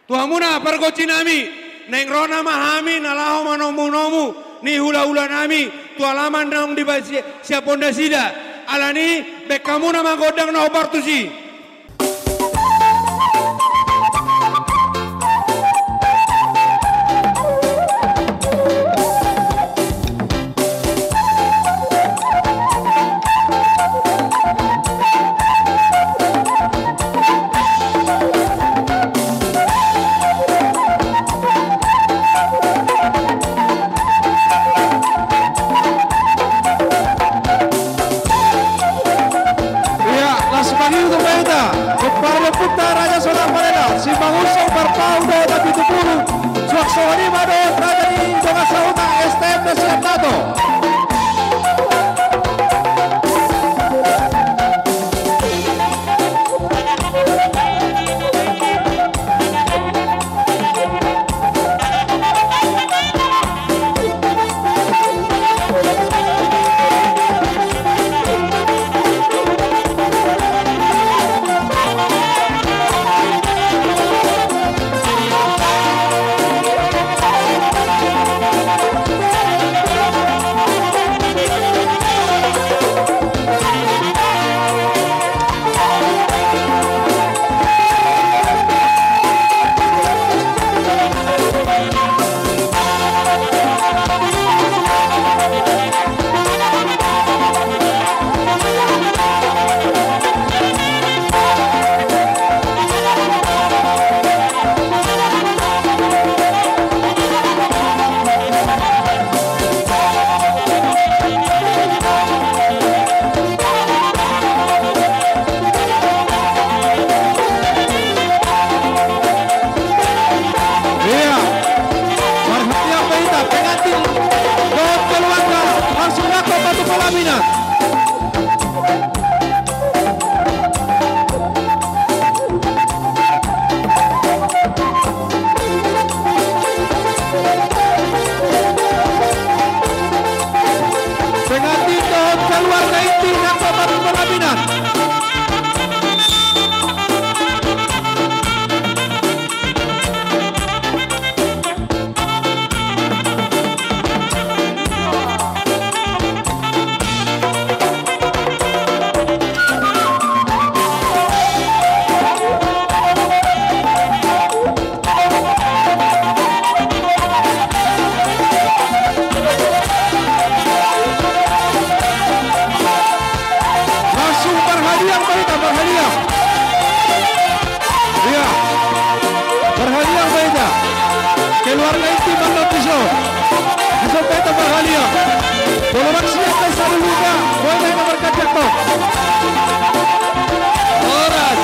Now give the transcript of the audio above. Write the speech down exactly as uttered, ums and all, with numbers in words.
Tu hamuna pargonsi nami, naeng ro nama hami na laho manomu-nomu ni hula-hula nami tu alaman naung dibaen sian pondasida. Alani i, baen hamuna ma gondang na hombar tusi. Ia, las mangido ma hita. Parlompunta Raja Sonak Marena, Simangunsong Marpaung dohot Hampitupulu. Suang songon i ma dohot Raja ni Dongan Sahuta S T M na sian Nato. Ia, marhatiha ma hita, pengantin dohot keluarga langsung nangkok batu pelaminan. Pengantin dohot keluarga inti nangkok batu pelaminan. Langsung marhadiah ma hita, marhadiah. Ia, marhadiah ma hita. Keluarga inti mandok dison. Dison ma hita marhadiah. Molo manang sian na saluhutna, boi ma hita marganjang tong. Horas.